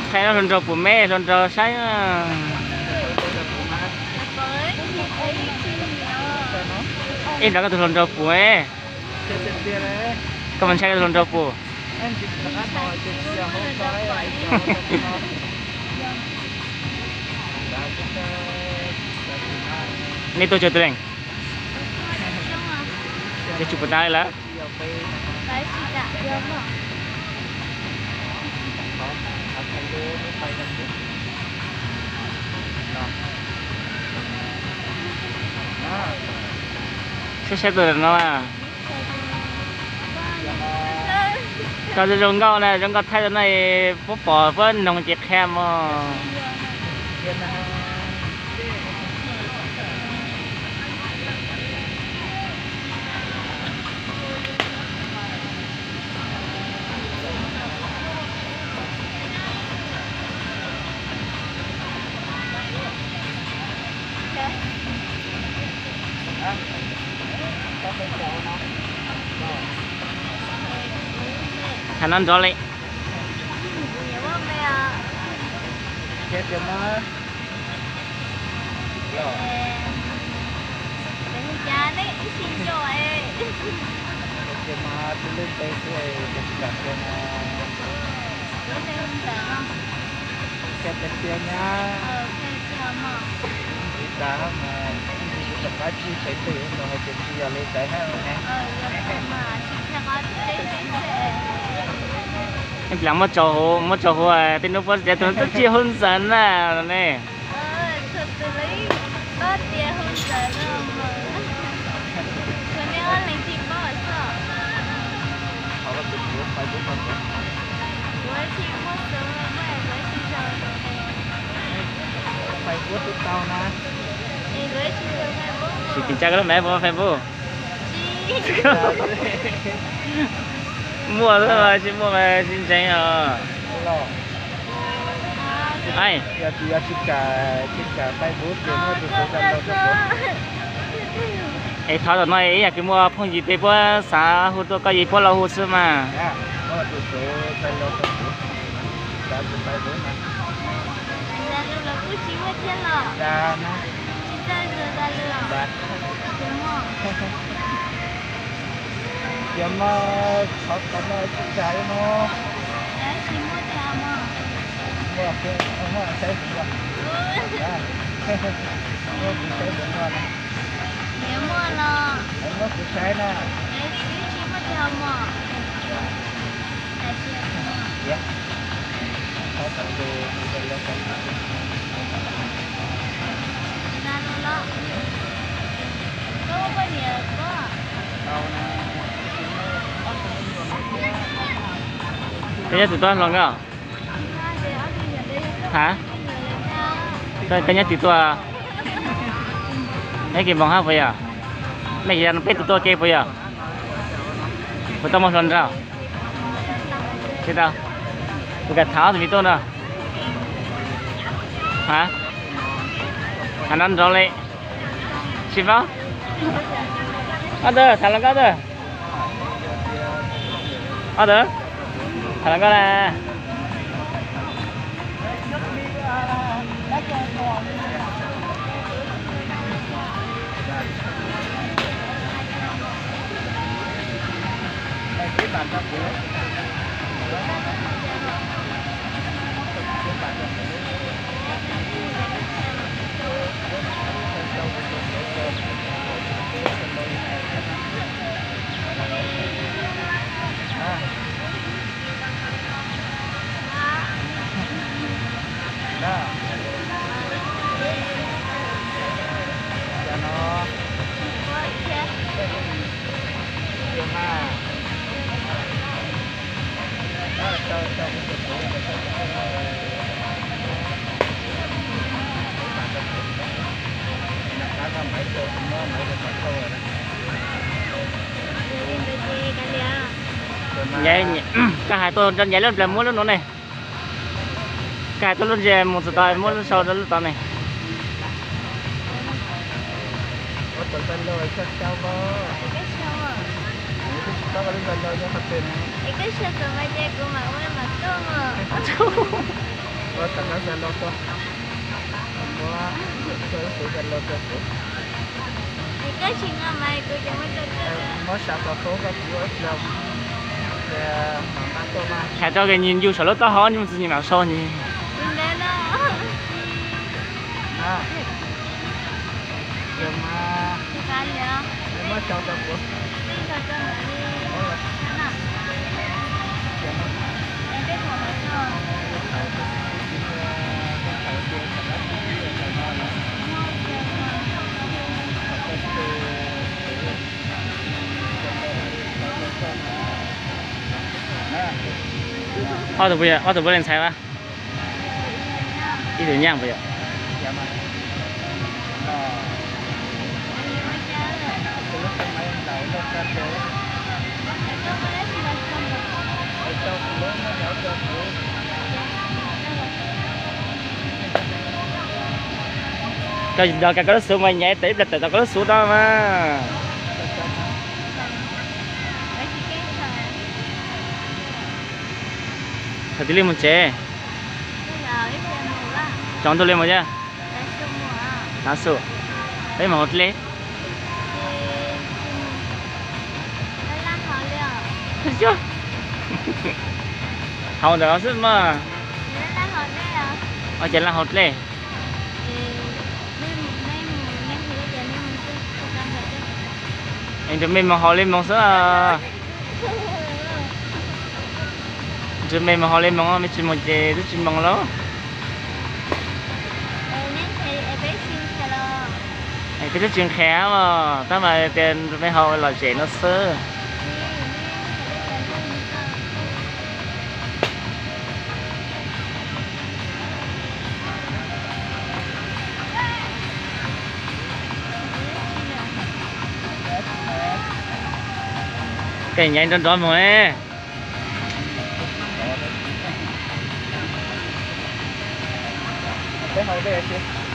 Thaij no hluas nraug puas me, hluas nraug saib. Ib nrog koj tus hluas nraug puas, koj mas ntshai koj tus hluas nraug puas. Nej tuaj tsawg tus leej? Yog tsis puas tas li lawm. Saib saib tus no. Koj zoo nkauj na, zoo nkauj thaij tus no, puab pom puab noog ces qhia mog. Thaum no nrov li. Plam muab tso huv, muab tso huv, tej hnub puab teb tus no twb tsis hu ntxawm na ne. Tsis tim tsa koj lub me Facebook. Muaj xwb mas tsis muaj mas tsis ntseeg os. Es thov tom no ib yam kws muaj phooj ywg twg puab xav hu tuaj koj yim puab los hu xwb mas. Yog mas qhov no tsis tas li no. Muaj, muaj saib xwb. Muaj kuv saib xwb no. Muaj kuv saib na. Koj nyob twg tuaj hluas nkauj? Ha? Koj nyob twg tuaj? Nyob Kiv Moos hab puas yog? Mej yog peb tug tuaj ke puas yog? Puas tau muaj hluas nraug? Tsis tau. Kuv kam tham ob tug me tub no. Ha? Tham nrov nrov li. Tsis paub. Ob tug tham hluas nkauj tug. Ob tug tham hluas nkauj na. Koj hais tuaj nrog Nyaiv lub nplej muab lub nuav ne. Koj hais tuaj lub ntsej muag txug tod muab lub sau rau lub tod ne. Hais rau kws nws yug saum lub taub hau nws tsis nyiam mam sau nws. Ob tug puas yog, ob tug puas leej ntxhais a? Ib tug nyaab puas yog? Koj nrog koj lub xuv mas Nyaiv tawm ib pliag tawm tau koj lub xuv tod mas. Thaum twg li mus tsev? Tsaus ntuj li mus thiab? Tav su, peb mus hauv dlej. Haus ntawm no xwb mas. Ua cas laj haus dlej? Es nrug mej mus haus li moog xwb. Nrug mej mus haus li moog, mej tsis mus ces twb tsis moog lauj. Es peb twb tsis nqhis os, tab mas tias nrug mej haus lom zem no xwb. Tej Nyaiv nrov nrov moog ne. Peb haus dlej tsi?